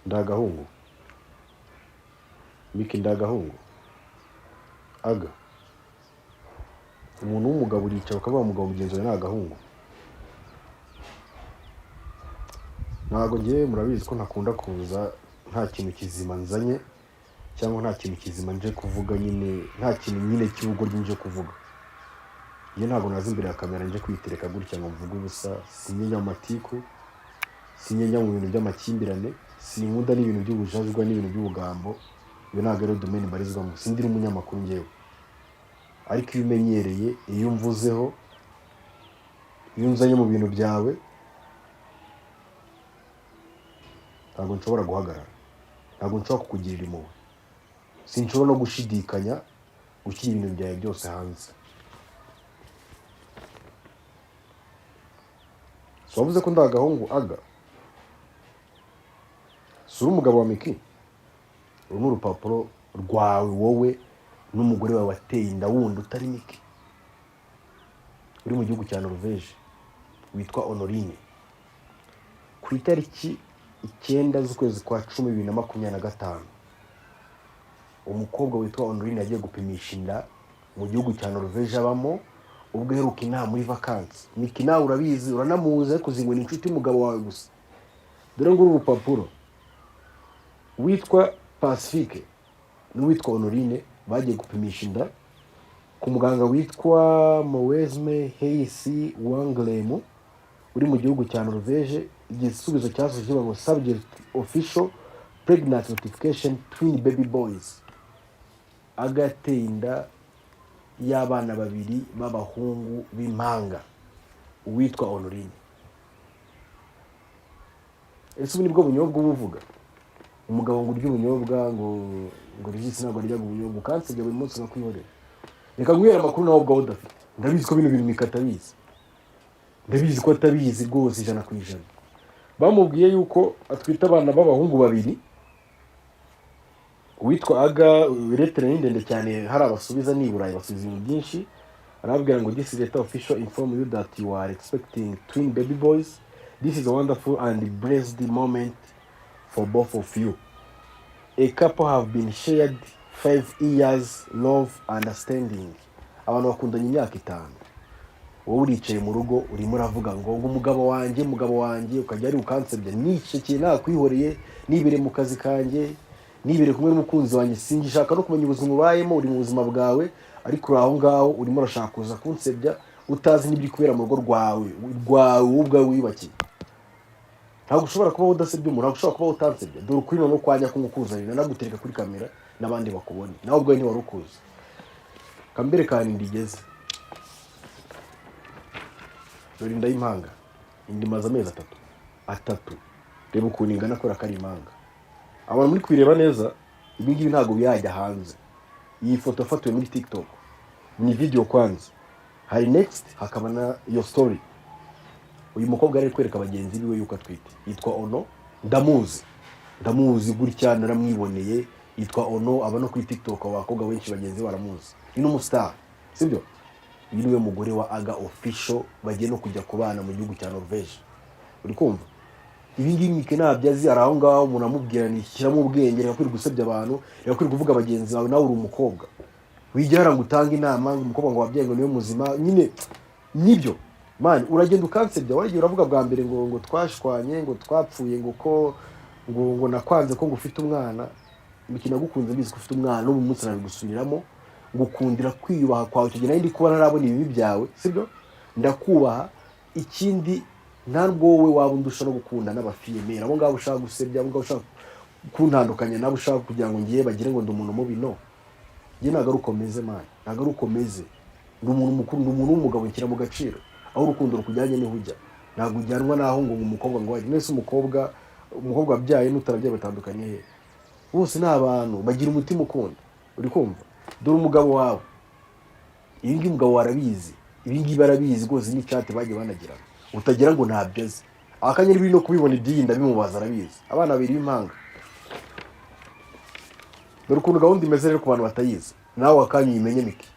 Ndagahungu Miki, ndagahungu aga. Umuntu w'umugabo uricara ukavuga umugabo mugenzi wawe ni agahungu. Ntabwo ngewe, murabizi ko ntakunda kuza nta kintu kizima nzanye cyangwa nta kintu kizima nje kuvuga nyine, nta kintu nyine cy'ubugoryi nje kuvuga. Njye ntabwo naza imbere ya kamera nje kwitereka gutya ngo mvuge ubusa. Sinjya mu matiku, sinjya mu bintu by'amakimbirane, sinkunda n'ibintu by'ubujajwa n'ibintu by'ubugambo. Iyo ntabwo ari domaine mbarizwamo, sindi n'umunyamakuru ngewe. Ariko iyo umenyereye, iyo umvuzeho, iyo unzanye mu bintu byawe, ntabwo nshobora guhagarara, ntabwo nshobora kukugirira impuhwe, sinshobora no gushidikanya gushyira ibintu byawe byose hanze. Si wavuze ko ndagahungu aga? Si uri umugabo wa Miki? Uru ni urupapuro rwawe wowe n'umugore wawe wateye inda wundi utari Miki, uri mu gihugu cya Norvège, witwa Honorine. Ku itariki 9 z'ukwezi kwa 10 2025, umukobwa witwa Honorine yagiye gupimisha inda mu gihugu cya Norvège abamo, ubwo aheruka inaha muri vakansi. Miki, nawe urabizi, uranamuzi, ariko uzi ngo ni inshuti y'umugabo wawe gusa. Dore nguru urupapuro. Witwa Pacifique n'uwitwa Honorine bagiye gupimisha inda ku muganga witwa Moesme Heisi Wanglem uri mu gihugu cya Norvège. Igisubizo cyasoje kivuga ngo "Subject official pregnant notification, twin baby boys". Agateye inda y'abana babiri b'abahungu b'impanga uwitwa Honorine. Ese ubu nibwo bunyobwa uba uvuga? Umugabo ngo urye ubunyobwa, ngo Regis ntabwo aryaga ubunyobwa, ukansebya buri munsi nkakwihorera. Reka nguhere amakuru nawe ubwawe udafite. Ndabizi ko bino bintu Mika atabizi, ndabizi ko atabizi rwose 100%. Bamubwiye yuko atwite abana b'abahungu babiri. Uwitwa aga, lettre ni ndende cyane, hari abasubiza ni i Burayi, basubiza ibintu byinshi. Arababwira ngo "This letter official inform you that you are expecting twin baby boys. This is a wonderful and blessed moment for both of you. A couple have been shared 5 years love understanding." Abantu bakundanye imyaka 5, wowe uricaye mu rugo urimo uravuga ngo umugabo wanjye, umugabo wanjye, ukajya ari ukansebya. Nicecekeye, nakwihoreye, nibere mu kazi kanjye, nibere kumwe n'umukunzi wanjye, singishaka no kumenya ubuzima ubayemo. Uri mu buzima bwawe, ariko uri aho ngaho urimo urashaka kuza kunsebya utazi n'ibiri kubera mu rugo rwawe wowe ubwawe wiyubakiye. Ntabwo ushobora kubaho udasebya umuntu, ntabwo ushobora kubaho utansebya. Dore ukuri noneho kwajya kumukuzanira, nagutereka kuri kamera n'abandi bakubone, nawe ubwawe ntiwari ukuzi. Kambere kandi ndigeze, dore inda y'impanga. Inda imaze amezi 3, 3. Reba ukuntu ingana kubera ko ari impanga. Abantu muri kubireba neza, ibi ngibi ntabwo birajya hanze. Iyi foto yafatiwe muri TikTok, ni video kwanza, hari next, hakaba na iyo story. Uyu mukobwa yari ari kwereka bagenzi biwe yuko atwite. Yitwa Ono, ndamuzi, ndamuzi gutya, naramwiboneye. Yitwa Ono, aba no kuri TikTok, abakobwa benshi bagenzi be baramuzi, ni n'umustar, sibyo? Uyu niwe mugore wa Aga Official, bagiye no kujya kubana mu gihugu cya Norvège. Uri kumva, ibi ngibi Mike ntabyo azi. Ari aho ngaho umuntu amubwira ni shyiramo ubwenge, reka kwirirwa usebya abantu, reka kwirirwa uvuga bagenzi bawe. Nawe uri umukobwa, wigira ngo utange inama ngo umukobwa ngo wabyaye ngo niwe muzima nyine. Nibyo man, uragenda ukansebya. Waragiye uravuga bwa mbere ngo twashwanye, ngo twapfuye, ngo ko ngo nakwanze ko ngo ufite umwana. Miki, nagukunze mbizi ko ufite umwana, n'ubu munsi nabigusubiriramo. Ngukundira kwiyubaha kwawe. Icyo gihe nari ndi kuba ntarabona ibibi byawe, sibyo? Ndakubaha. Ikindi, ntabwo wowe waba undusha no gukunda n'abafiyemeri, abo ngabo ushaka gusebya, abo ngabo ushaka kuntandukanya nabo, ushaka kugira ngo ngiye bagire ngo ndi umuntu mubi. No njye ntabwo ari uko meze man, ntabwo ari uko meze. Ndi umuntu mukuru, ndi umuntu w'umugabo, nshyira mu gaciro. Aho urukundo rukujyanye niho ujya, ntabwo ujyanwa n'aho ngo umukobwa ngo wajye. Mwese umukobwa wabyaye n'utarabyaye batandukanye he? Bose ni abantu bagira umutima ukunda. Uri kumva? Dore umugabo wawe, ibi ngibi umugabo wawe arabizi, ibi ngibi arabizi rwose, ni chat bagiye banagirana, utagira ngo ntabyo azi. Akanya biri no kubibona iby'iyi ndabimubaza, arabizi. Abana babiri b'impanga. Dore ukuntu gahunda imeze rero ku bantu batayizi, nawe akanya uyimenye. Miki,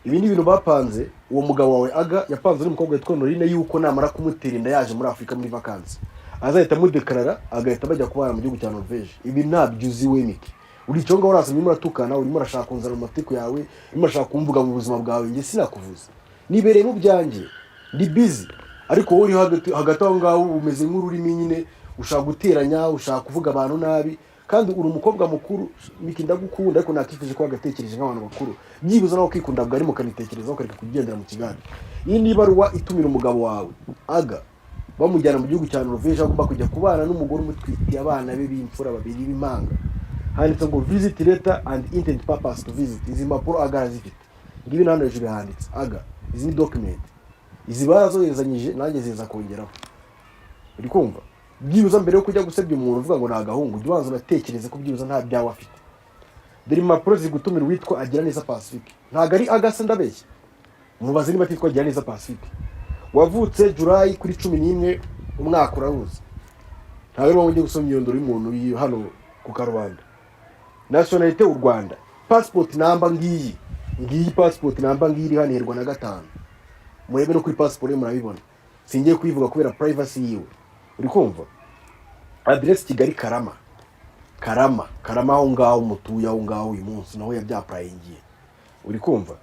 ibi ni ibintu bapanze. Uwo mugabo wawe Aga yapanze n'umukobwa witwa Honorine yuko namara kumutera inda yaje muri Afurika muri vakansi, Azahita amudekarara, agahita bajya kubana mu gihugu cya Norvège. Ibi ntabyo uzi we Miki. Uricaye ngaho urasa, urimo uratukana, urimo urashaka kunzana mu matiku yawe, urimo urashaka kumvuga mu buzima bwawe. Njye sinakuvuza, nibereye mu byanjye, ndi busy. Ariko wowe uri hagati aho ngaho, umeze nk'ururimi nyine, ushaka guteranya, ushaka kuvuga abantu nabi, kandi uri umukobwa mukuru. Miki, ndagukunda, ariko nakifuje ko wagatekereje nk'abantu bakuru, byibuze nawe ukikunda bwari mukanitekerezaho, ukareka kugendera mu kigare. Iyi ni ibaruwa itumira umugabo wawe aga bamujyana mu gihugu cya Norvège, aho agomba kujya kubana n'umugore umutwitiye abana be b'imfura babiri b'impanga. Handitse ngo "Visit letter and intent purpose to visit". Izi mpapuro aga arazifite. Ngibi hano hejuru handitse aga. Izi ni document, izi barazoherezanyije, nanjye ziza kongeraho. Uri kumva? Byibuze mbere yo kujya gusebya umuntu uvuga ngo ni agahungu, jya ubanza unatekereze ko byibuze nta byawe afite. Dore impapuro zigutumira uwitwa Agira Neza Pacifique. Ntabwo ari agasa, ndabeshya? Mubaze niba atitwa Agira Neza Pacifique, wavutse July kuri 11, umwaka uraruzi. Ntabwo ari ngombwa ujye gusoma imyirondoro y'umuntu uri hano ku karubanda. Nationalité u Rwanda, passport number ngiyi, ngiyi passport number ngiyi iri hano, iherwa na 5. Murebe no kuri passport ye murabibona, singiye kuyivuga kubera privacy yiwe. Uri kumva? Address Kigali, Karama, Karama, Karama, aho ngaho mutuye, aho ngaho uyu munsi naho yabyapurayingiye. Uri kumva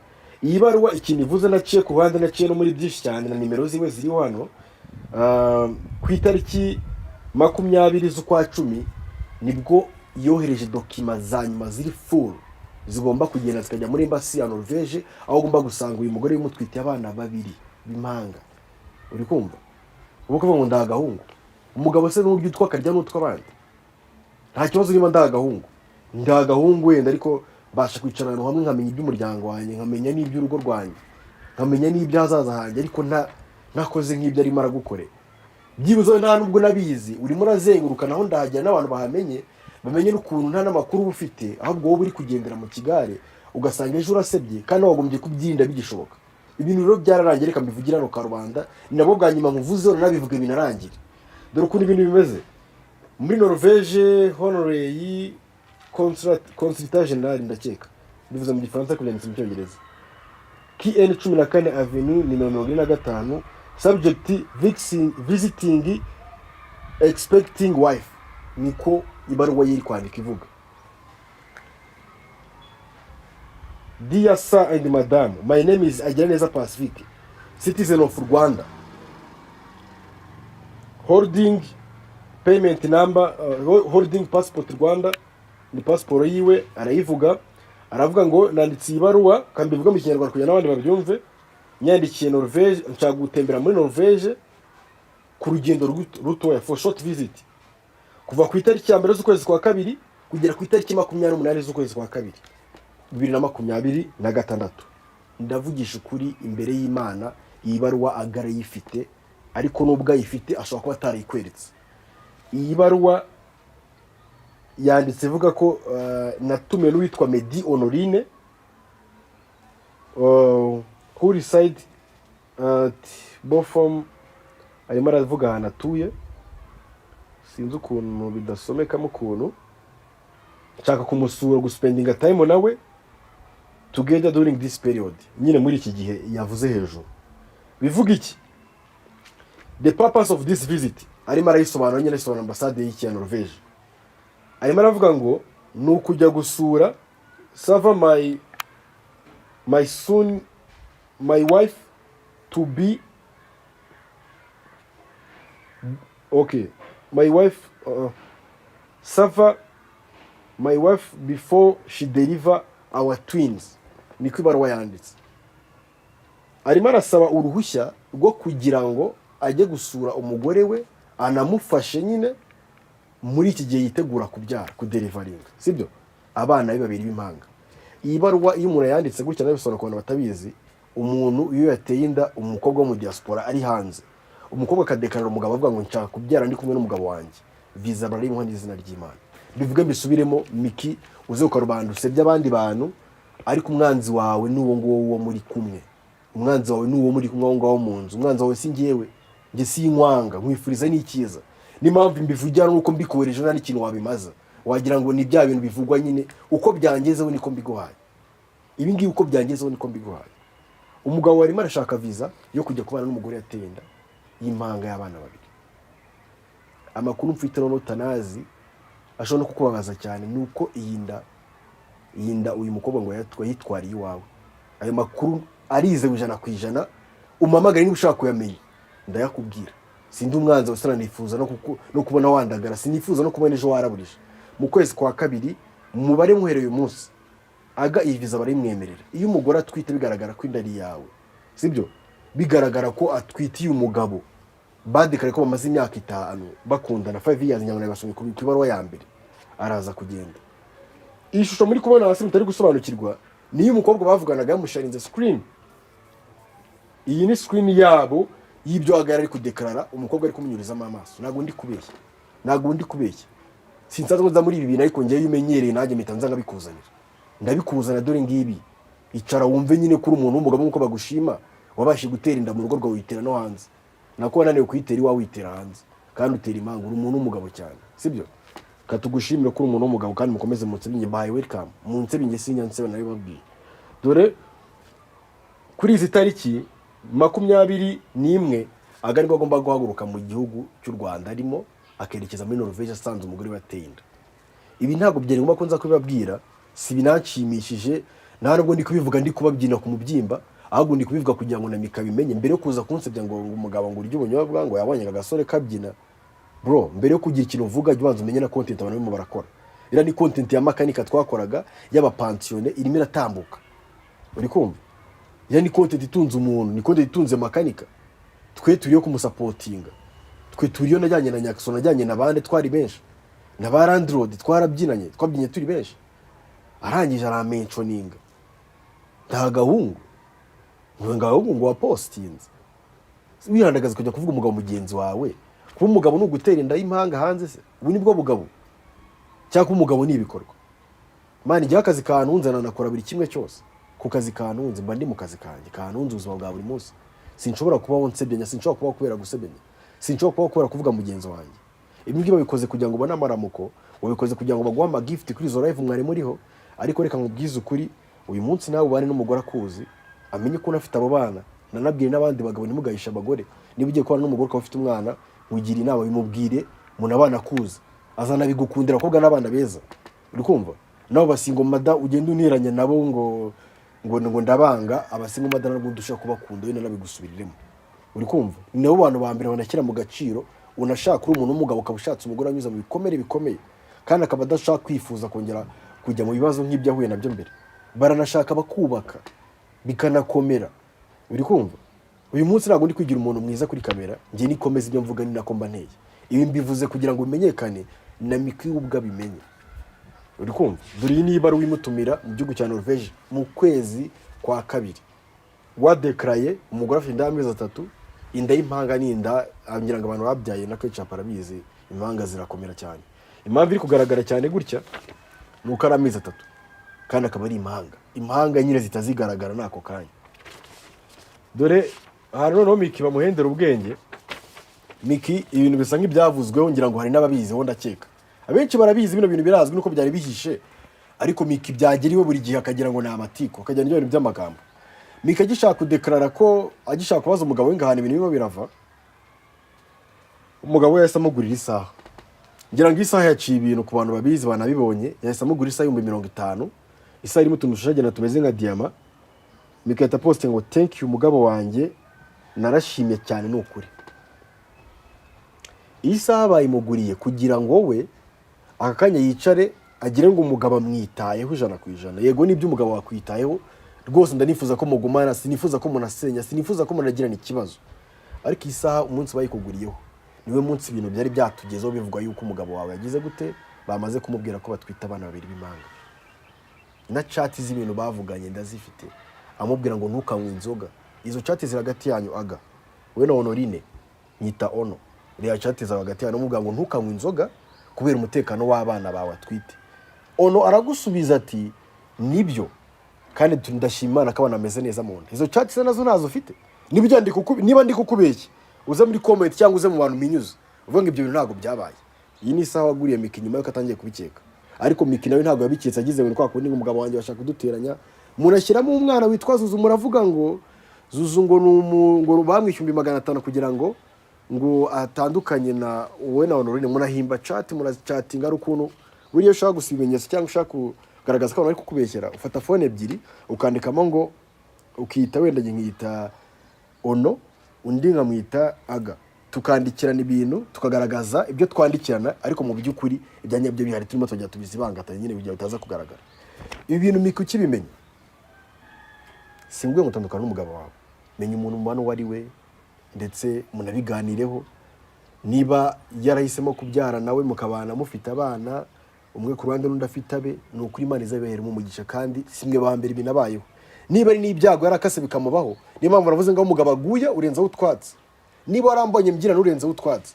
iyi baruwa ikintu ivuze? Naciye ku ruhande, naciye no muri byinshi cyane, na nimero ziwe ziriho hano. Ku itariki 20 z'ukwa 10 nibwo yohereje document za nyuma ziri full, zigomba kugenda zikajya muri embassy ya Norvège, aho ugomba gusanga uyu mugore w'umutwitiye abana babiri b'impanga. Uri kumva? Ubu kuvuga ngo ndagahungu, umugabo se n'uburyo utwa akarya n'utw'abandi, nta kibazo. Niba ndagahungu, ndagahungu wenda, ariko mbasha kwicara ahantu hamwe nkamenya iby'umuryango wanjye, nkamenya n'iby'urugo rwanjye, nkamenya n'iby'ahazaza hanjye, ariko nta ntakoze nk'ibyo arimo aragukorera. Byibuze nta nubwo nabizi, urimo urazenguruka naho ndahagera n'abantu bahamenye, bamenye n'ukuntu nta n'amakuru uba ufite, ahubwo wowe uri kugendera mu kigare, ugasanga ejo urasebye kandi wagombye kubyirinda bigishoboka. Ibintu rero byararangiye, reka mbivugire hano karubanda, ni nabwo bwa nyuma nkuvuzeho, nanabivuge binarangire. Dore ukuntu ibintu bimeze muri Norvège. Honorary consultat général, ndakeka bivuze mu Gifaransa, kubyanditse mu Cyongereza, KN 14 Avenue, nimero 45. Subject visiting expecting wife, niko ibaruwa ye iri kwandika ivuga. "Dear sir and madam, my name is Agiraneza Pacifique, citizen of Rwanda, holding payment number, holding passport Rwanda." Ni pasiporo yiwe arayivuga. Aravuga ngo nanditse iyi baruwa, kandi mbivuga mu Kinyarwanda kugira n'abandi babyumve, nyandikiye Norvège, nshaka gutembera muri Norvège ku rugendo rutoya, for short visit, kuva ku itariki ya 1 z'ukwezi kwa kabiri kugera ku itariki 28 z'ukwezi kwa kabiri 2026. Ndavugisha ukuri imbere y'Imana, iyi baruwa agara yifite, ariko nubwo ayifite ashobora kuba atarayikweretse. Iyi baruwa yanditse ivuga ko natumiwe n'uwitwa Medi Honorine, who reside at Bofom. Arimo aravuga ahantu atuye, sinzi ukuntu bidasomekamo ukuntu. Nshaka kumusura, guspendinga time nawe together during this period, nyine muri iki gihe yavuze hejuru. Bivuga iki? The purpose of this visit, arimo arayisobanura nyine, asobanura ambasade y'iki ya Norvège. Arimo aravuga ngo ni ukujya gusura sava my soon my wife to be, okay, my wife, suffer my wife before she deliver our twins. Niko ibaruwa yanditse. Arimo arasaba uruhushya rwo kugira ngo ajye gusura umugore we, anamufashe nyine muri iki gihe yitegura kubyara, kudeliveringa, sibyo, abana be babiri b'impanga. Iyi baruwa iyo umuntu yanditse gutya, nabisobanura ku bantu batabizi, umuntu iyo yateye inda umukobwa wo mu diaspora ari hanze, umukobwa akadekarara umugabo avuga ngo nshaka kubyara ndi kumwe n'umugabo wanjye, viza barayimuha n'izina ry'Imana. Bivuge mbisubiremo, Miki, uze ukarubanda usebye abandi bantu, ariko umwanzi wawe ni uwo nguwo wo muri kumwe. Umwanzi wawe ni uwo muri kumwe aho ngaho mu nzu. Umwanzi wawe si njyewe, njye si inkwanga, nkwifuriza n'icyiza. N'impamvu mbivugira nuko mbikohereje nta n'ikintu wabimaza, wagira ngo ni bya bintu bivugwa nyine. Uko byangezeho niko mbiguhaye. Ibi ngibi uko byangezeho niko mbiguhaye. Umugabo warimo arashaka viza yo kujya kubana n'umugore yateye inda y'impanga y'abana babiri. Amakuru mfite noneho utanazi ashobora no kukubabaza cyane ni uko iyi nda uyu mukobwa ngo yitwariye iwawe. Ayo makuru arizewe 100%. Umpamagare niba ushaka kuyamenya, ndayakubwira. Sindi umwanzi wawe, nifuza no kubona wandagara, sinifuza no kubona ejo waraburije. Mu kwezi kwa kabiri, mubare muhereye uyu munsi, aga iyi viza barayimwemerera. Iyo umugore atwite bigaragara ko inda ari iyawe, sibyo? Bigaragara ko atwitiye umugabo badekare ko bamaze imyaka 5 bakundana, 5 years, nyamara basomye ku ibaruwa ya mbere, araza kugenda. Iyi shusho muri kubona hasi mutari gusobanukirwa niyo umukobwa bavuganaga yamusharinze screen. Iyi ni screen yabo y'ibyo ahagarara ari kudekarara, umukobwa ari kumunyurizamo amaso. Ntabwo ndi kubeshya, ntabwo ndi kubeshya. Sinsanzwe nza muri ibi bintu, ariko ngewe iyo umenyereye nanjye mpita nza nkabikuzanira, ndabikuzana. Dore ngibi, icara wumve nyine kuri umuntu w'umugabo nk'uko bagushima wabashije gutera inda mu rugo rwawe, uyitera no hanze. Nako wananiwe kuyitera iwawe, uyitera hanze kandi utera impanga. Uri umuntu w'umugabo cyane, sibyo? Katugushimire ko uri umuntu w'umugabo kandi mukomeze munsebye. Bahaye welcome munsebye, njye sinya nsebe, nabibabwiye. Dore kuri izi tariki 21 aga nibwo agomba guhaguruka mu gihugu cy'u Rwanda arimo, akerekeza muri Norvège asanze umugore we ateye inda. Ibi ntabwo byari ngombwa ko nza kubibabwira, si binanshimishije, nta nubwo ndi kubivuga ndi kubabyina ku mubyimba, ahubwo ndi kubivuga kugira ngo na Mika abimenye mbere yo kuza kunsebya ngo umugabo ngo urye ubunyobwa, ngo yabonye aka gasore kabyina. Bro, mbere yo kugira ikintu uvuga, jya ubanza umenye na content abantu barimo barakora. Iriya ni content ya Makanika twakoraga y'abapansiyone, irimo iratambuka, uri kumva? Iriya ni content itunze umuntu, ni content itunze Makanika. Twe turiyo kumusapotinga, twe turiyo. Najyanye na Nyakso, najyanye na bande, twari benshi, na ba landlord, twarabyinanye, twabyinye turi benshi. Arangije aramentioninga nta gahungu ngo gahungu ngo wapostinze, wihandagaza kujya kuvuga umugabo mugenzi wawe. Kuba umugabo ni ugutera inda y'impanga hanze se? Ubu ni bwo bugabo? Cyangwa kuba umugabo ni ibikorwa? Man, igihe akazi kantunze nanakora buri kimwe cyose ku kazi kantunze, mba ndi mu kazi kanjye kantunze ubuzima bwa buri munsi. Sinshobora kubaho nsebyanya, sinshobora kubaho kubera gusebyanya, sinshobora kubaho kubera kuvuga mugenzi wanjye. Ibi ngibi babikoze kugira ngo ubone amaramuko, babikoze kugira ngo baguhe amagift kuri izo live mwari muriho. Ariko reka nkubwize ukuri, uyu munsi nawe ubane n'umugore akuzi, amenye ko unafite abo bana. Nanabwire n'abandi bagabo, ntimugahishe abagore. Niba ugiye kubana n'umugore ukaba ufite umwana, mugira inama, bimubwire munabana akuzi, azanabigukundira. Abakobwa n'abana beza, uri kumva? Nabo basingle mother ugenda uniranya nabo ngo ndabanga. Abasingle mother nabwo dushaka kubakunda, wenda nabigusubiriremo, uri kumva? Ni nabo bantu ba mbere banashyira mu gaciro. Unashaka uri umuntu w'umugabo ukaba ushatse umugore anyuze mu bikomere bikomeye kandi akaba adashaka kwifuza kongera kujya mu bibazo nk'ibyo ahuye nabyo mbere, baranashaka bakubaka bikanakomera, uri kumva? Uyu munsi ntabwo ndi kwigira umuntu mwiza kuri kamera, njye nikomeza ibyo mvuga, ni nako mba nteye. Ibi mbivuze kugira ngo bimenyekane na Miki we ubwo abimenye, uri kumva? Dore iyi ni ibaruwa imutumira mu gihugu cya Norvège mu kwezi kwa kabiri, wadekaraye umugore afite inda y'amezi 3. Inda y'impanga ni inda, ngira ngo abantu babyaye na Ketchup arabizi, impanga zirakomera cyane. Impamvu iri kugaragara cyane gutya ni uko ari amezi 3 kandi akaba ari impanga. Impanga nyine zitazigaragara n'ako kanya. Dore ahantu noneho Miki bamuhendera ubwenge. Miki, ibintu bisa nk'ibyavuzweho, ngira ngo hari n'ababiziho, ndakeka abenshi barabizi, bino bintu birazwi nuko byari bihishe. Ariko Miki byagera iwe buri gihe akagira ngo ni amatiku, akagira ibintu by'amagambo. Miki agishaka kudekarara ko agishaka kubaza umugabo we ngo ahantu ibintu birimo birava, umugabo we yahise amugurira isaha. Ngira ngo isaha yaciye ibintu ku bantu babizi banabibonye. Yahise amugura isaha 50,000, isaha irimo utuntu dushashagirana tumeze nka diyama. Miki ahita poste ngo "Thank you mugabo wanjye, narashimye cyane." Ni ukuri, iyi saha bayimuguriye kugira ngo we aka kanya yicare agire ngo umugabo amwitayeho 100%. Yego, nibyo, umugabo wakwitayeho rwose, ndanifuza ko mugumana, sinifuza ko munasenya, sinifuza ko munagirana ikibazo. Ariko iyi saha umunsi bayikuguriyeho niwe munsi ibintu byari byatugezeho bivugwa yuko umugabo wawe yagize gute, bamaze kumubwira ko batwite abana babiri b'impanga. Na chat z'ibintu bavuganye ndazifite, amubwira ngo ntukanywe inzoga. Izo chat ziri hagati yanyu, aga we na Honorine, nyita Ono. Reba chat zawe hagati yanyu, amubwira ngo ntukanywe inzoga kubera umutekano w'abana bawe atwite. Ono aragusubiza ati "Nibyo, kandi ndashima Imana ko abana bameze neza mu nda." Izo chat se nazo ntazo ufite? Niba ndi kukubeshya, uze muri comment cyangwa uze mu bantu minyuze uvuga ngo ibyo bintu ntabwo byabaye. Iyi ni isaha waguriye Miki nyuma yuko atangiye kubikeka. Ariko Miki nawe ntabwo yabiketse, agize ngo ni kwa kundi ngo umugabo wanjye bashaka kuduteranya, munashyiramo umwana witwa Zuzu, muravuga ngo Zuzu ngo ni ngo bamwishyura 500,000 kugira ngo Ngo atandukanye na wowe na Honorine, munahimba chat, murachatinga. Ari ukuntu buriya ushaka gusa ibimenyetso cyangwa ushaka kugaragaza ko abantu bari kukubeshyera, ufata phone ebyiri ukandikamo ngo ukita wenda njye nkiyita Ono, undi nkamwita Aga, tukandikirana ibintu, tukagaragaza ibyo twandikirana, ariko mu by'ukuri ibya nyabyo bihari turimo tujya tubizibangatanya nyine kugira bitaza kugaragara. Ibi bintu Miki ukibimenya, singuye ngo utandukane n'umugabo wawe. Menya umuntu mubana uwo ari we, ndetse munabiganireho. Niba yarahisemo kubyara nawe mukabana mufite abana, umwe ku ruhande n'undi afite abe, ni ukuri Imana izabiheremo umugisha, kandi si mwe ba mbere binabayeho. Niba ari n'ibyago yarakase bikamubaho, niyo mpamvu navuze ngo aho umugabo aguye urenzaho utwatsi. Niba warambonye mbyina n'urenzaho utwatsi,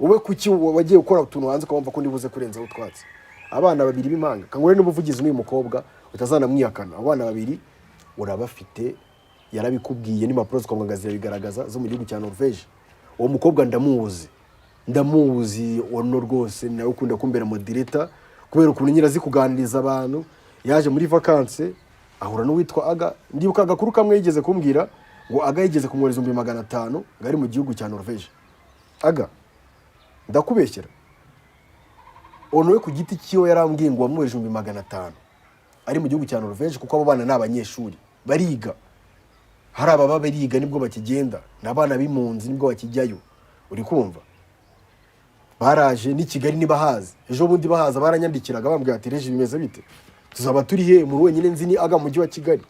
wowe kuki wagiye gukora utuntu hanze ukabumva ko ndibuze kurenzaho utwatsi? Abana babiri b'impanga, kangure n'ubuvugizi n'uyu mukobwa utazanamwihakana. Abana babiri urabafite, yarabikubwiye, n'impapuro zo kwa muganga zirabigaragaza zo mu gihugu cya Norvège. Uwo mukobwa ndamuzi, ndamuzi ono rwose, nawe ukunda kumbera moderator kubera ukuntu nyine azi kuganiriza abantu. Yaje muri vacances ahura n'uwitwa Aga. Ndibuka agakuru kamwe yigeze kumbwira ngo Aga yigeze kumwohereza 500,000 ngo ari mu gihugu cya Norvège. Aga, ndakubeshyera? Ono we ku giti cyiwe yarambwiye ngo wamwohereje 500,000 ari mu gihugu cya Norvège, kuko abo bana ni abanyeshuri bariga. Hari ababa bariga nibwo bakigenda, ni abana b'impunzi nibwo bakijyayo. Uri kumva, baraje n'i Kigali nibahazi. Ejo bundi bahaza baranyandikiraga bambwira ati: "Reji, bimeze bite? Tuzaba turi he?" Umuntu wenyine nzi ni Aga mu mujyi wa Kigali.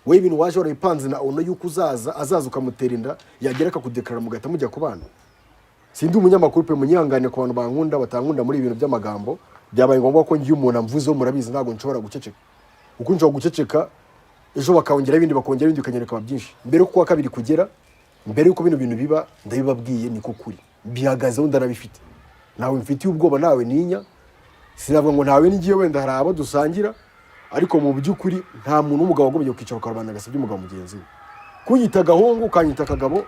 Wowe ibintu waje warabipanze na Ono yuko uzaza, azaza ukamutera inda, yagera akakudekarara, mugahita mujya ku bana. Sindi umunyamakuru pe, munyihangane ku bantu bankunda, batankunda muri ibintu by'amagambo. Byabaye ngombwa ko ngiye umuntu amvuzeho, murabizi ntabwo nshobora guceceka, kuko nshobora guceceka ejo bakongera ibindi, bakongera ibindi, bikagenda bikaba byinshi. Mbere y'uko kuwa kabiri kugera, mbere y'uko bino bintu biba, ndabibabwiye, niko kuri, bihagazeho, ndanabifite. Ntawe mfitiye ubwoba, nawe ninya sinavuga ngo ntawe n'igiye, wenda hari abo dusangira, ariko mu by'ukuri nta muntu w'umugabo wagombye kwicara ukarubanda agasebya umugabo mugenzi we. Kunyita agahungu, ukanyita akagabo,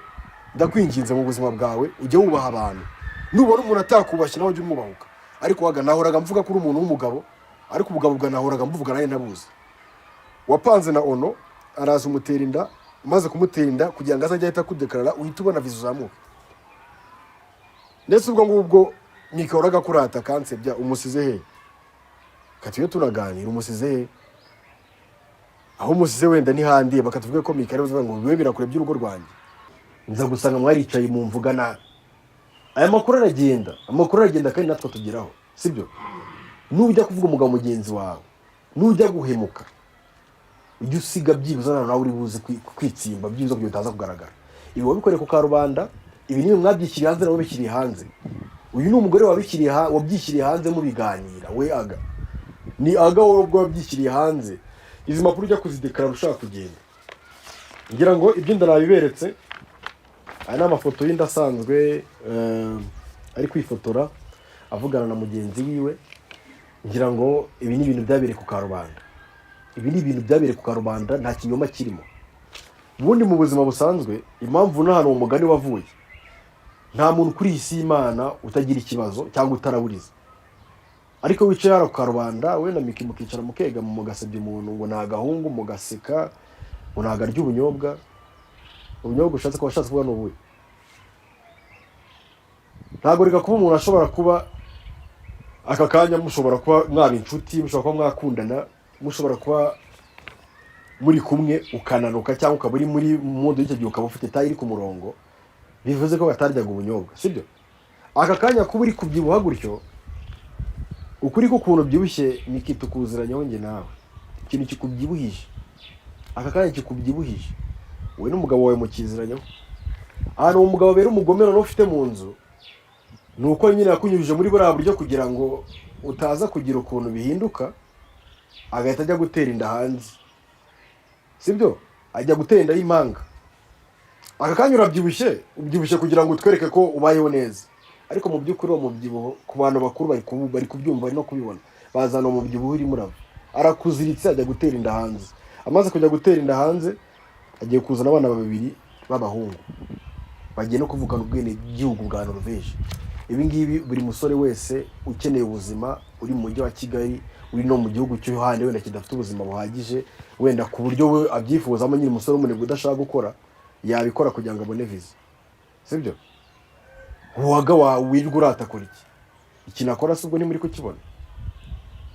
ndakwinginze, mu buzima bwawe ujye wubaha abantu. Nubona umuntu atakubashye, nawe ujye umwubahuka. Ariko waga nahoraga mvuga ko uri umuntu w'umugabo, ariko ubugabo bwa nahoraga mbuvuga nawe ntabuzi. Wapanze na Ono, araza umutera inda. Umaze kumutera inda, kugira ngo azajye ahita akudekarara, uhite ubona viza uzamuka. Ndetse ubwo ngubwo mikahoraga kurata kansebya, umusize he? Kati iyo tunaganira, umusize he? Aho umusize wenda ni handi, bakatuvuge ko Mika ari buvuga ngo bibe birakure by'urugo rwanjye. Nza gusanga mwaricaye mu mvuga nabi. Aya makuru aragenda, amakuru aragenda kandi natwe tugeraho, sibyo? Nujya kuvuga umugabo mugenzi wawe, nujya guhemuka, ujye usiga byibuze nawe uri buze kwitsimba byibuze kugira utaza kugaragara. Ibi wabikoreye ku karubanda, ibi niwe mwabyishyiriye hanze, nawe bishyiriye hanze. Uyu ni umugore wabishyiriye wabyishyiriye hanze mubiganira. We Aga, ni Aga wowe ubwo wabyishyiriye hanze izi mpapuro ujya kuzidekarara ushaka kugenda. Ngira ngo iby'inda nabiberetse. Aya ni amafoto y'inda asanzwe, ari kwifotora avugana na mugenzi wiwe. Ngira ngo ibi ni ibintu byabereye ku karubanda, ibi ni ibintu byabereye ku karubanda, nta kinyoma kirimo. Ubundi mu buzima busanzwe, impamvu n'ahantu uwo mugani wavuye, nta muntu kuri iyi si y'Imana utagira ikibazo cyangwa utaraburiza. Ariko wicaye hano ku karubanda, we na Miki mukicara mukegama, mugasebya umuntu ngo ni agahungu, mugaseka ngo ntabwo arya ubunyobwa. Ubunyobwa ushatse kuba washatse kuvuga ni ubuhe? Ntabwo reka kuba umuntu ashobora kuba aka kanya mushobora kuba mwaba inshuti, mushobora kuba mwakundana, mushobora kuba muri kumwe, ukananuka cyangwa ukaba uri muri mood y'icyo gihe, ukaba ufite taille iri ku murongo, bivuze ko bataryaga ubunyobwa, sibyo? Aka kanya kuba uri kubyibuha gutyo, ukuri k'ukuntu ubyibushye Miki tukuziranyeho njye nawe. Ikintu kikubyibuhije aka kanya, kikubyibuhije, wowe n'umugabo wawe mukiziranyeho. Ahantu uwo mugabo abera umugome noneho ufite mu nzu, ni uko nyine yakunyujije muri buriya buryo kugira ngo utaza kugira ukuntu bihinduka, agahita ajya gutera inda hanze, sibyo? Ajya gutera inda y'impanga. Aka kanya urabyibushye, ubyibushye kugira ngo utwereke ko ubayeho neza, ariko mu by'ukuri uwo mubyibuho, ku bantu bakuru bari kubyumva, bari no kubibona, bazana uwo mubyibuho urimo urava, arakuziritse, ajya gutera inda hanze. Amaze kujya gutera inda hanze, agiye kuzana abana babiri b'abahungu bagiye no kuvukana ubwenegihugu bwa Norvège. Ibi ngibi buri musore wese ukeneye ubuzima, uri mu mujyi wa Kigali, uri no mu gihugu cyo hanze wenda kidafite ubuzima buhagije, wenda ku buryo we abyifuzamo nyine, umusore w'umunebwe udashaka gukora yabikora kugira ngo abone viza, sibyo? Uwaga wawe wirirwa uratakora iki? Ikintu akora si ubwo ntimuri kukibona?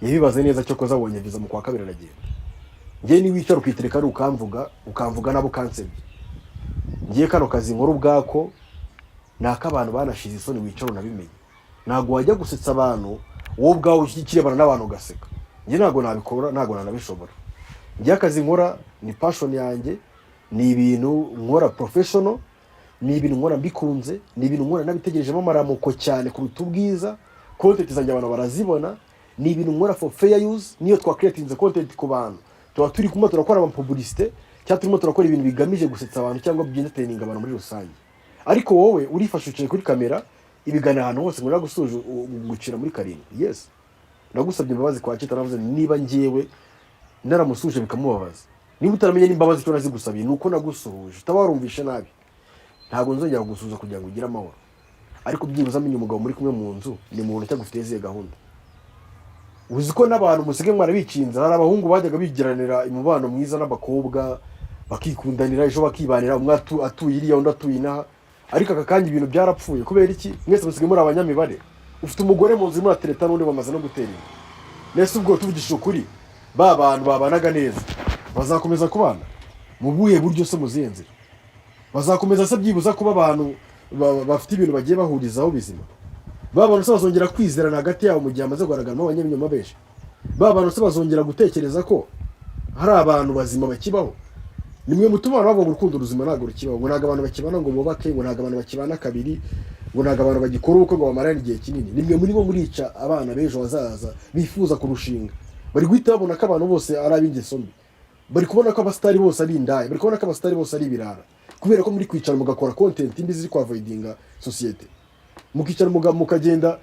Yabibaze neza. Cyo koza abonye viza mu kwa kabiri aragenda. Njye niwicara ukitereka ari ukamvuga, ukamvuga nabo ukansebye. Ngiye kano kazi nkora ubwako ni ak'abantu banashize isoni. Wicara unabimenye, ntabwo wajya gusetsa abantu wowe ubwawe ukirebana n'abantu ugaseka. Njye ntabwo nabikora, ntabwo nanabishobora. Njye akazi nkora ni passion yanjye, ni ibintu nkora professional, ni ibintu nkora mbikunze, ni ibintu nkora nabitegerejemo amaramuko cyane kuruta ubwiza. Content zanjye abantu barazibona. Ni ibintu nkora for fair use. Niyo twacreatinze content ku bantu, tuba turi kumwe turakora amapublicité cyangwa turimo turakora ibintu bigamije gusetsa abantu cyangwa by'entertaining abantu muri rusange. Ariko wowe urifashe, uciye kuri kamera, ibiganiro ahantu hose ngo nagusuje gucira muri karindwi. Yes, nagusabye imbabazi kwa Chita. Navuze nti niba njyewe naramusuhuje bikamubabaza, niba utaramenye n'imbabazi icyo nazigusabiye ni uko nagusuhuje utaba warumvishe nabi. Ntabwo nzongera kugusuhuza kugira ngo ugire amahoro. Ariko byibuze amenya umugabo muri kumwe mu nzu ni muntu cyagufitiye izihe gahunda. Uzi ko n'abantu musigaye mwarabikinze? Hari abahungu bajyaga bigiranira umubano mwiza n'abakobwa, bakikundanira, ejo bakibanira, umwe atuye iriya, undi atuye inaha. Ariko aka kanya ibintu byarapfuye. Kubera iki? Mwese musigaye muri abanyamibare. Ufite umugore mu nzu, urimo uratereta n'undi, bamaze no gutera inda. Nese ubwo tuvugishije ukuri, ba bantu babanaga neza bazakomeza kubana mu buhe buryo se? Mu zihe nzira bazakomeza se byibuza kuba abantu bafite ibintu bagiye bahurizaho bizima? Ba bantu se bazongera kwizerana hagati yabo mu gihe hamaze kugaragaramo abanyabinyoma benshi? Ba bantu se bazongera gutekereza ko hari abantu bazima bakibaho? Nimwe mutuma abantu bavuga ngo urukundo ruzima ntabwo rukibaho, ngo ntabwo abantu bakibana ngo bubake, ngo ntabwo abantu bakibana kabiri, ngo ntabwo abantu bagikora ubukwe ngo bamarane igihe kinini. Nimwe muri bo murica abana b'ejo hazaza bifuza kurushinga. Bari guhita babona ko abantu bose ari ab'ingeso mbi, bari kubona ko abasitari bose ari indaya, bari kubona ko abasitari bose ari ibirara, kubera ko muri kwicara mugakora content mbi ziri kwavoidinga sosiyete, mukicara mukagenda.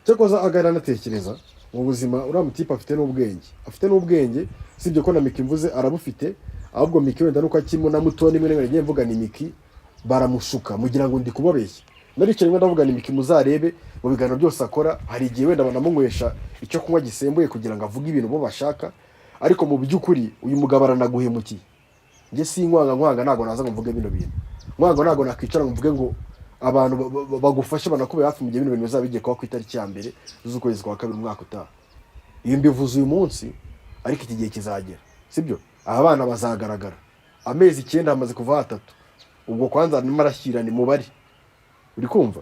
Cyakoza aganira anatekereza mu buzima. Uriya mutipe afite n'ubwenge, afite n'ubwenge. Sibyo ko na Miki mvuze arabufite, ahubwo Miki wenda nuko akirimo na muto. Nimwe rimwe nagiye mvuga ni Miki baramushuka mugira ngo ndi kubabeshya. Naricaye rimwe ndavuga ni Miki, muzarebe mu biganiro byose akora, hari igihe wenda banamunywesha icyo kunywa gisembuye kugira ngo avuge ibintu bo bashaka. Ariko mu by'ukuri uyu mugabo aranaguhemukiye. Njye si nkwanga, nkwanga ntabwo naza ngo mvuge bino bintu. Nkwanga ntabwo nakwicara ngo mvuge ngo abantu bagufashe, banakube hafi mu gihe bino bintu bizaba bigiye kuba ku itariki ya 1 z'ukwezi kwa kabiri umwaka utaha. Iyo mbivuze uyu munsi, ariko iki gihe kizagera, sibyo? Aba bana bazagaragara. Amezi 9 hamaze kuva 3. Ubwo kwanza arimo arashyira ni mubare uri kumva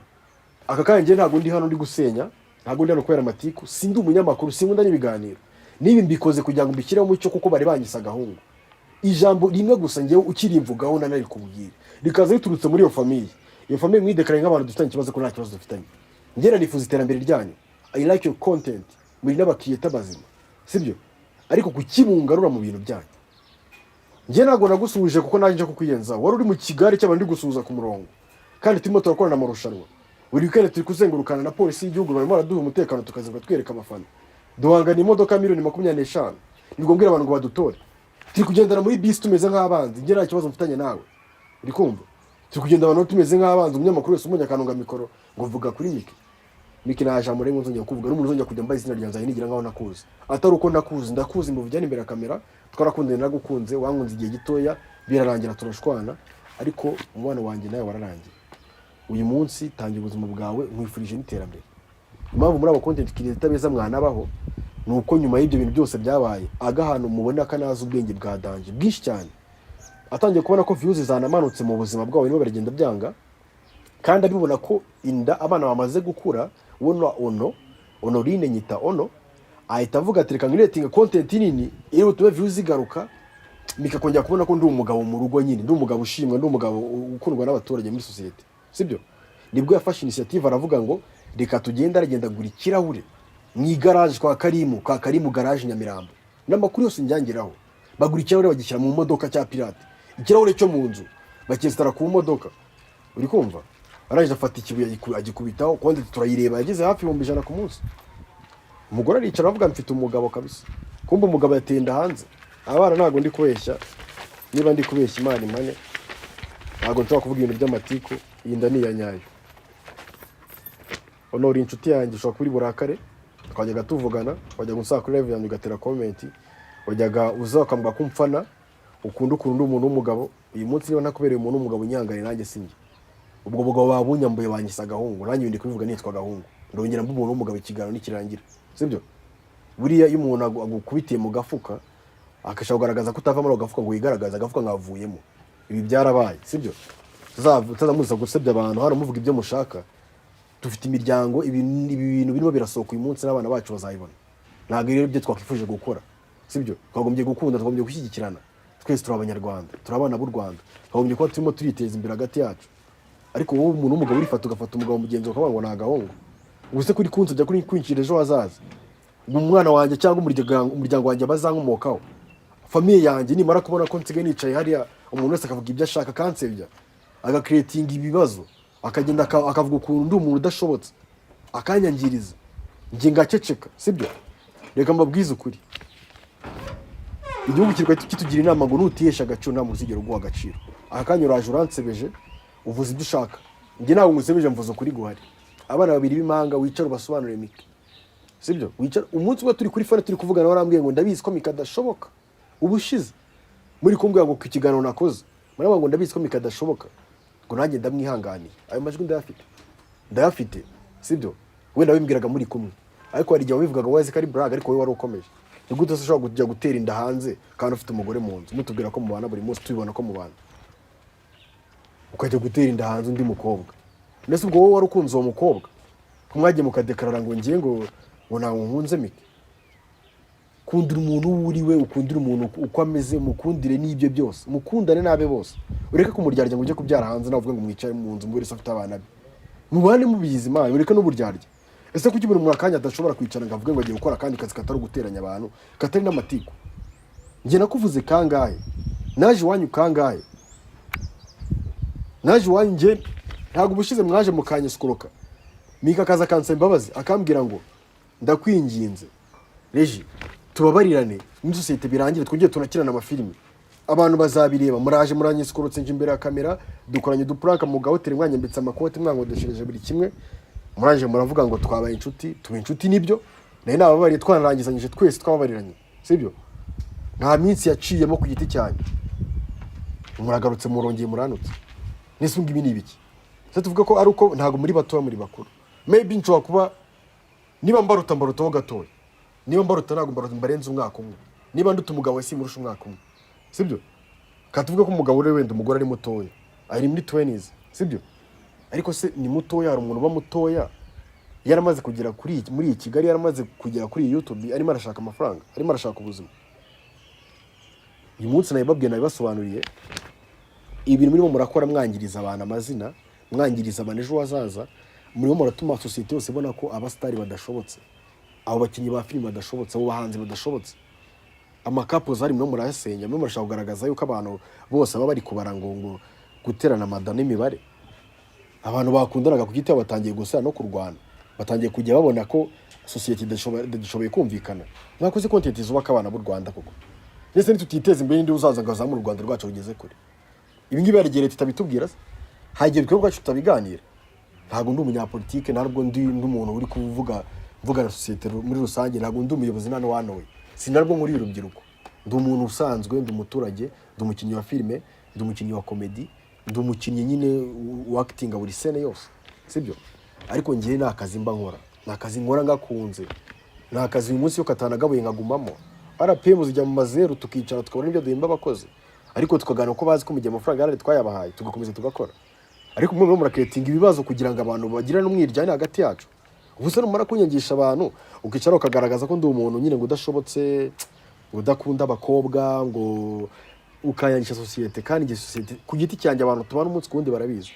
aka kanya. Njye ntabwo ndi hano ndi gusenya, ntabwo ndi hano kubera amatiku. Sindi umunyamakuru, sinkunda n'ibiganiro n'ibi. Mbikoze kugira ngo mbishyireho umucyo kuko bari banyise agahungu. Ijambo rimwe gusa njyewe ukirimvugaho nanarikubwira rikaza riturutse muri iyo famille, iyo famille mwidekaraye nk'abantu dufitanye ikibazo, ko nta kibazo dufitanye. Njye nifuza iterambere ryanyu. I like your content, muri n'abakiyeta bazima, sibyo? Ariko kukibungarura mu bintu byanyu, njye ntabwo nagusuhuje kuko nanjye nje kukwiyenza. Wari uri mu kigare cy'abantu ndi gusuhuza ku murongo, kandi turimo turakorana amarushanwa buri weekend, turi kuzengurukana na polisi y'igihugu, barimo baraduha umutekano, tukazenguruka twereka abafana, duhangana imodoka miliyoni 25. Nibwo mbwira abantu ngo badutore. Turi kugendana muri bisi tumeze nk'abanzi. Njye nta kibazo mfitanye nawe, uri kumva? Turi kugenda abantu tumeze nk'abanzi. Umunyamakuru wese umunye akanunga mikoro ngo vuga kuri Miki. Miki nta jambo rimwe nzongera kuvuga n'umuntu uzongera kujya mbaza izina ryanjye nigira nkaho nakuzi, atari uko nakuzi. Ndakuzi mu bijyana imbere ya kamera, twarakundanye, nagukunze, wankunze igihe gitoya, birarangira turashwana. Ariko umubano wanjye nawe wararangiye. Uyu munsi tangira ubuzima bwawe, nkwifurije n'iterambere. Impamvu muri abo content creator beza mwanabaho ni uko nyuma y'ibyo bintu byose byabaye, aga ahantu mubona ko anazi ubwenge bwa danger bwinshi cyane, atangiye kubona ko views zanamanutse mu buzima bwabo, birimo biragenda byanga, kandi abibona ko inda abana bamaze gukura. Ubona ono Honorine nyita ono ahita avuga ati reka ncreatinga content nini iri butume views zigaruka, mikakongera kubona ko ndi umugabo mu rugo nyine, ndi umugabo ushimwa, ndi umugabo ukundwa n'abaturage muri sosiyete, sibyo? Nibwo yafashe initiative aravuga ngo reka tugende. Aragenda agura ikirahure mu igaraje kwa Karimu, kwa Karimu garage Nyamirambo, n'amakuru yose njyangeraho. Bagura ikirahure bagishyira mu modoka cya pirate, ikirahure cyo mu nzu bacyesitara ku modoka, uri kumva? Arangije afata ikibuye agikubitaho. Konti turayireba, yageze hafi 100,000 ku munsi. Umugore aricara avuga mfite umugabo kabisa. Kumva umugabo yatenda hanze abana. Ntabwo ndi kubeshya. Niba ndi kubeshya, Imana impane. Ntabwo nshobora kuvuga ibintu by'amatiku. Iyi nda ni iya nyayo. Honore, inshuti yanjye, ushobora kuba uri burakare. Twajyaga tuvugana, wajyaga unsaba kuri live yanjye ugatera comment, wajyaga uza ukambwira ko umfana, ukunda ukuntu ndi umuntu w'umugabo. Uyu munsi niba ntakubereye umuntu w'umugabo, unyihangane, nanjye sinjye. Ubwo bugabo babunyambuye, banyise agahungu. Nanjye ndi kubivuga nitwa agahungu, ndongera mba umuntu w'umugabo ikiganiro nikirangira, sibyo? Buriya iyo umuntu agukubitiye mu gafuka, akashaka kugaragaza ko utava muri ako gafuka ngo wigaragaze, agafuka nkavuyemo. Ibi byarabaye, sibyo? Utazamuza gusebya abantu hano muvuga ibyo mushaka. Dufite imiryango. Ibi bintu birimo birasohoka uyu munsi n'abana bacu bazabibona. Ntabwo rero ibyo twakwifuje gukora, sibyo? Twagombye gukunda, twagombye gushyigikirana. Twese turi Abanyarwanda, turi abana b'u Rwanda, twagombye kuba turimo turiteza imbere hagati yacu. Ariko wowe umuntu w'umugabo urifata, ugafata umugabo mugenzi wawe ukavuga ngo ni agahungu. Ubu se kuri kunsebya, kuri kwinjira ejo hazaza, ngo umwana wanjye cyangwa umuryango wanjye bazankomokaho, famille yanjye nimara kubona ko nsigaye nicaye hariya, umuntu wese akavuga ibyo ashaka, akansebya, agacreatinga ibibazo, akagenda akavuga ukuntu ndi umuntu udashobotse, akanyangiriza, njye ngaceceka, sibyo? Reka mbabwize ukuri, igihugu kirwa kitugira inama ngo nutihesha agaciro, nta muntu uzigera uguha agaciro. Aka kanya uraje uransebeje, uvuze ibyo ushaka. Njye ntabwo ngusebeje, mvuze ukuri guhari. Abana babiri b'impanga, wicara ubasobanurire Miki, sibyo? Wicara umunsi umwe turi kuri phone, turi kuvugana, warambwiye ngo ndabizi ko Miki adashoboka. Ubushize muri kumbwira ngo ku kiganiro nakoze, murabona ngo ndabizi ko Miki adashoboka, ngo nanjye ndamwihanganiye. Ayo majwi ndayafite, ndayafite, sibyo? Wenda wimbwiraga muri kumwe, ariko hari igihe wabivugaga wazi ko ari blague, ariko wowe wari ukomeje. Ni gute se ushobora kujya gutera inda hanze kandi ufite umugore mu nzu, mutubwira ko mubana buri munsi, tubibona ko mubana, ukajya gutera inda hanze undi mukobwa? Mbese ubwo wowe wari ukunze uwo mukobwa, ko mwagiye mukadeclarara ngo ngiye ngo ntabwo nkunze Miki? Kundira umuntu uwo uri we, ukundire umuntu uko ameze, mukundire n'ibyo byose, mukundane n'abe bose, ureke kumuryarya ngo ujye kubyara hanze. Nawe uvuge ngo mwicare mu nzu, buri wese afite abana be, mubane mubizi. Imana, ureke n'uburyarya. Ese kuki buri muntu akanya adashobora kwicara ngo avuge ngo agiye gukora akandi kazi katari uguteranya abantu, katari n'amatiku? Njye nakuvuze kangahe? Naje iwanyu kangahe? Naje iwanyu njye ntabwo. Ubushize mwaje mukanyescroka, Mika akaza akansaba imbabazi, akambwira ngo ndakwinginze Reji, tubabarirane muri sosiyete, birangire, twongere tunakirana amafilimi, abantu bazabireba. Muraje muranyescrotse, nje imbere ya kamera, dukoranye uduprank mu gahoteli, mwanyambitse amakoti, mwankodeshereje buri kimwe. Murangije muravuga ngo twabaye inshuti, tuba inshuti. Nibyo, nari nababariye, twanarangizanyije, twese twababariranye, sibyo? Nta minsi yaciyemo, ku giti cyanyu muragarutse, murongeye muranutse. Nese ngibi ni ibiki se? Tuvuga ko ari uko ntabwo muri batoya, muri bakuru. Maybe nshobora kuba niba mbaruta, mbarutaho gatoya. Niba mbaruta, ntabwo mbaruta mbarenze umwaka umwe. Niba nduta umugabo, simurusha umwaka umwe, sibyo? Ka tuvuge ko umugabo uri wenda umugore ari mutoya, ari muri 20s, sibyo? Ariko se ni mutoya? Hari umuntu uba mutoya yaramaze kugera kuri muri iyi Kigali, yaramaze kugera kuri iyi YouTube, arimo arashaka amafaranga, arimo arashaka ubuzima. Uyu munsi nabibabwiye, nabibasobanuriye. Ibintu murimo murakora, mwangiriza abantu amazina, mwangiriza abantu ejo hazaza, murimo muratuma sosiyete yose ibona ko abasitari badashobotse, abo bakinnyi ba filime badashobotse, abo bahanzi badashobotse. Amacouple ari murimo murayasenya. Murimo murashaka kugaragaza yuko abantu bose baba bari kubara ngo guterana amada n'imibare. Abantu bakundanaga ku giti cyabo batangiye gusana no kurwana, batangiye kujya babona ko sosiyete idashoboye kumvikana. Mwakoze content zubaka abana b'u Rwanda koko. Ndetse nitutiteza imbere, n'indi uzaza ngo azamure u Rwanda rwacu rugeze kure? Ibi ngibi hari igihe leta itabitubwira se? Hari igihe twebwe ubwacu tutabiganira? Ntabwo ndi umunyapolitike, ntabwo ndi umuntu uri kuvuga mvuga na sosiyete muri rusange, ntabwo ndi umuyobozi, nta n'uwantoye, sinarwo nkuriye urubyiruko. Ndi umuntu usanzwe, ndi umuturage, ndi umukinnyi wa filime, ndi umukinnyi wa comedy, ndi umukinnyi nyine wactinga buri scene yose, sibyo? Ariko ngewe ni akazi mba nkora, ni akazi nkora ngakunze, ni akazi uyu munsi iyo katanagabuye nkagumamo. RPM zijya mu mazeru, tukicara tukabona ibyo duhemba abakozi, ariko tukaganira ko bazi ko mu gihe amafaranga yarari twayabahaye, tugakomeza tugakora. Ariko mwe murimo muracreatinga ibibazo kugira ngo abantu bagirane umwiryane hagati yacu. Ubu se numara kunyangisha abantu, ukicara ukagaragaza ko ndi umuntu nyine ngo udashobotse, ngo udakunda abakobwa, ngo ukanyangisha sosiyete, kandi njye sosiyete ku giti cyanjye, abantu tubana umunsi ku wundi barabizi,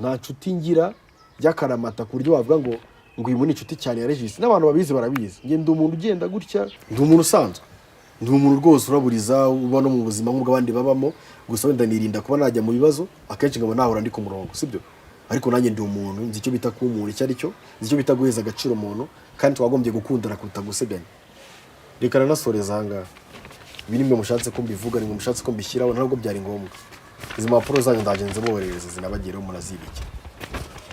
nta nshuti ngira by'akaramata ku buryo wavuga ngo uyu ni inshuti cyane ya Regis. N'abantu babizi barabizi. Njye ndi umuntu ugenda gutya, ndi umuntu usanzwe, ndi umuntu rwose uraburiza, uba no mu buzima nk'ubw'abandi babamo. Gusa wenda nirinda kuba najya mu bibazo akenshi, nkaba nahora ndi ku murongo, sibyo? Ariko nanjye ndi umuntu, nzi icyo bita kuba umuntu icyo ari cyo, nzi icyo bita guheza agaciro umuntu, kandi twagombye gukundana kuruta gusebanya. Reka nanasoreza aha ngaha. Ibi ni mwe mushatse ko mbivuga, ni mwe mushatse ko mbishyiraho, ntabwo byari ngombwa. Izi mpapuro zanyu ndaje nziboherereze, zinabagereho, munazibike.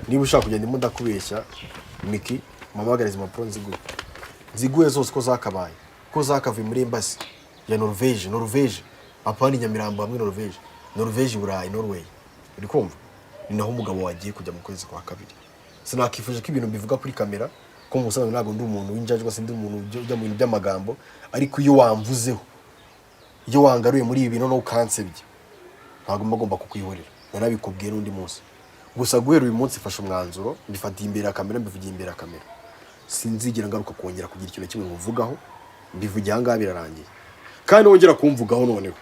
Niba ushaka kugenda ndimo ndakubeshya Miki, mpamagare, izi mpapuro nziguhe, nziguhe zose uko zakabaye, ko zakavuye muri embassy ya Norvege. Norvege, apana i Nyamirambo hamwe, Norvege, Norvege i Burayi, Norway. Uri kumva? Ni naho umugabo wagiye kujya mu kwezi kwa kabiri. Sinakifuje ko ibintu mbivuga kuri kamera, ko mu busanzwe ntabwo ndi umuntu w'injajwa, sindi umuntu ujya mu bintu by'amagambo. Ariko iyo wamvuzeho, iyo wangaruye muri ibi bintu no ukansebya, ntabwo mba ngomba kukwihorera. Narabikubwiye n'undi munsi. Gusa guhera uyu munsi mfashe umwanzuro, mbifatiye imbere ya kamera, mbivugiye imbere ya kamera: sinzigera ngaruka kongera kugira ikintu na kimwe nkuvugaho. Mbivugiye aha ngaha, birarangiye. Kandi wongera kumvugaho noneho,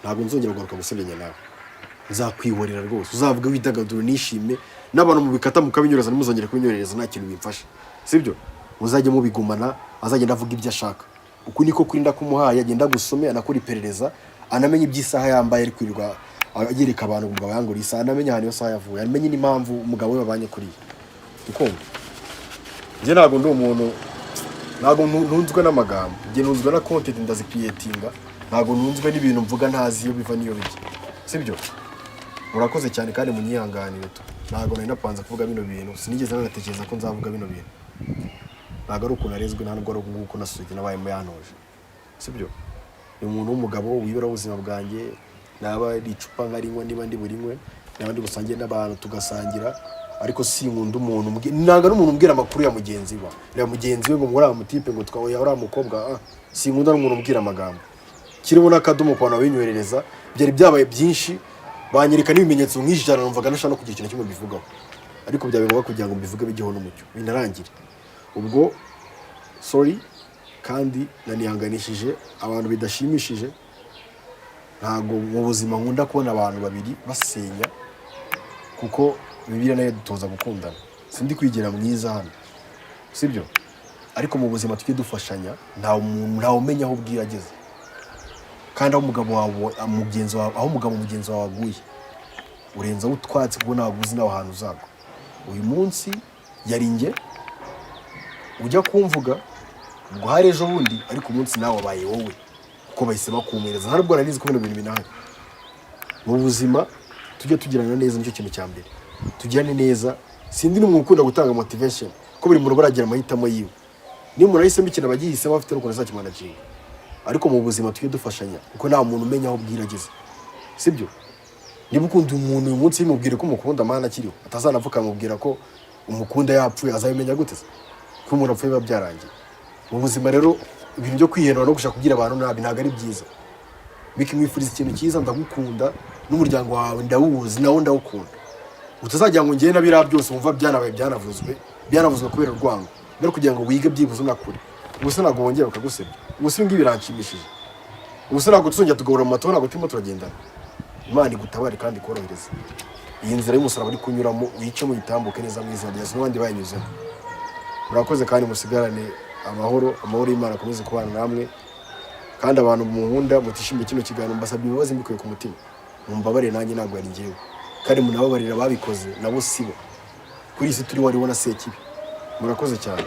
ntabwo nzongera kugaruka gusebanya nawe, nzakwihorera rwose. Uzavuga widagadure, nishime. N'abantu mubikata mukabinyureza, ntimuzongere kubinyoherereza, nta kintu bimfasha, sibyo? Muzajye mubigumana, azagenda avuga ibyo ashaka. Uku niko kuri ndakumuhaye, agenda agusome, anakora iperereza, anamenye iby'isaha yambaye ari kwirirwa yereka abantu. Umugabo yanguriye isaha, anamenye ahantu iyo saha yavuye, anamenye n'impamvu umugabo we babanye kuriya. Ukumva njye ntabwo ndi umuntu, ntabwo ntunzwe n'amagambo. Njye ntunzwe na content, ndazicreatinga. Ntabwo ntunzwe n'ibintu mvuga ntazi iyo biva n'iyo bijya, sibyo? Murakoze cyane kandi munyihanganire tu. Ntabwo nari napanze kuvuga bino bintu, sinigeze nanatekereza ko nzavuga bino bintu. Ntabwo ari ukuntu arezwe, nta nubwo ari uko na sosiyete nabayemo yantoje, sibyo? Ni umuntu w'umugabo wibera ubuzima bwanjye. Naba ari icupa nkarinywa, niba ndi burinywe, naba ndi busangire n'abantu tugasangira. Ariko sinkunda umuntu nanga n'umuntu umbwira amakuru ya mugenzi we, ya mugenzi we, ngo uriya mutipe, ngo twahuye, uriya mukobwa. Ah, sinkunda n'umuntu umbwira amagambo kirimo n'akadomo ku bantu babinyoherereza. Byari byabaye byinshi, banyereka n'ibimenyetso nk'ijana, numvaga ntashaka no kugira ikintu na kimwe mbivugaho. Ariko byaba ngombwa kugira ngo mbivuge, bijyeho n'umucyo, binarangire. Ubwo sorry, kandi nanihanganishije abantu bidashimishije. Ntabwo mu buzima nkunda kubona abantu babiri basenya, kuko Bibiliya nayo dutoza gukundana. Sindi kwigira mwiza hano, sibyo? Ariko mu buzima tujye dufashanya. Nta muntu, ntawe umenya aho ubwira ageze. Kandi aho umugabo wawe mugenzi wawe, aho umugabo mugenzi wawe aguye, urenzaho utwatsi, kuko ntabwo uzi nawe ahantu uzagwa. Uyu munsi yari njye ujya kumvuga, ubwo hari ejo bundi, ariko umunsi nawe wabaye wowe, kuko bahise bakumwereza. Nta nubwo nari nzi ko bino bintu binahari. Mu buzima tujye tugirana neza, nicyo kintu cya mbere. Tugirane neza. Sindi n'umuntu ukunda gutanga motivation, ko buri muntu baragira amahitamo yiwe. Niba umuntu ahisemo ikintu, aba agihisemo afite n'ukuntu azakimanaginga. Ariko mu buzima tujye dufashanya, kuko nta muntu umenya aho bwira ageze, sibyo? Niba ukunda umuntu uyu munsi, bimubwire ko umukunda mana akiriho, atazanapfa ukamubwira ko umukunda yapfuye. Azabimenya gute se ko umuntu apfuye biba byarangiye? Mu buzima rero, ibintu byo kwihenura no gushaka kubwira abantu nabi ntabwo ari byiza. Bikimwifuriza ikintu cyiza. Ndagukunda n'umuryango wawe ndawuzi, nawo ndawukunda. Utazagira ngo njyewe na biriya byose wumva byanabaye, byanavuzwe kubera urwango no kugira ngo wige byibuze unakure. Ubu se ntabwo wongera bakagusebya? Ubu se ibi ngibi biranshimishije? Ubu se ntabwo tuzongera tugahura mu matora? Ntabwo turimo turagendana. Imana igutabare kandi ikorohereze iyi nzira y'umusaraba uri kunyuramo, uyicemo, uyitambuke neza mu izina rya Yesu n'abandi bayinyuzemo. Murakoze kandi musigarane amahoro. Amahoro y'Imana akomeze kubana namwe. Kandi abantu munkunda mutishimiye kino kiganiro, mbasabye imbabazi mbikuye ku mutima. Mumbabarire, nanjye ntabwo ari njyewe. Kandi munababarire ababikoze, nabo sibo. Kuri iyi si turi wariho na Sekibi. Murakoze cyane.